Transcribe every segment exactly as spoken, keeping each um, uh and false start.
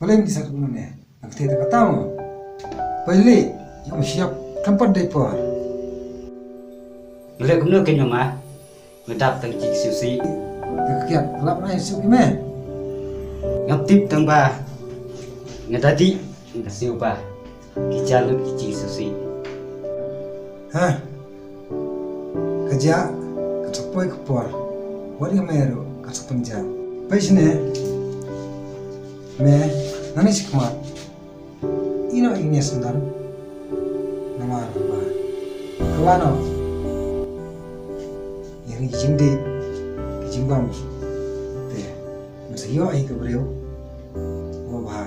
Balei me sat kumne? Nang kata te kata mo. Pele, ïa me siap khlem pat dei por. Nga leh kumno kein mama? Nga dap tang ki sngewsih. Ka kiad lap nai suk ki me. Ngam tip tang ba nga dadi nga sngewbha ki jalun ki jingsngewsih. Ha. Ka jia ka sa poi ka por. Wat ïa me ruh ka sa pynjah. Pei shane. Me nani shi khmat. Ino ine sendon. Namar ba ka lano. Ïa ri jingdih ki jingbam. Te. Ngan sa ïoh ïa ka briew ba bha.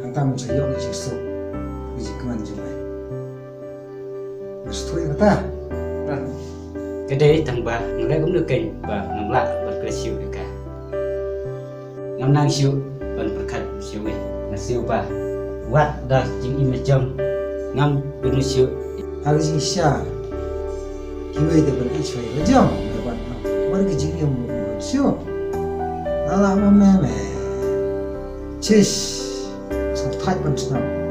Hangta ngan sa ïoh ïa ka jingsuk, ka jingkmen jong me. Ngan sa ïoh ïa kata. Ka dei tang ba nga leh kumno kein ba ngam lah ban klet shuh ïa ka. Ngam nang shuh ban pyrkhat shuh ïa nga shuh ba wat da jingim la jong ngam kynmaw shuh. Ha ka jingshisha kiwei te ban ïeit shuh ïa la jong me ban ban ka jingim ban shuh. La la ma me me. Chish. Sngewthuh ban sngap.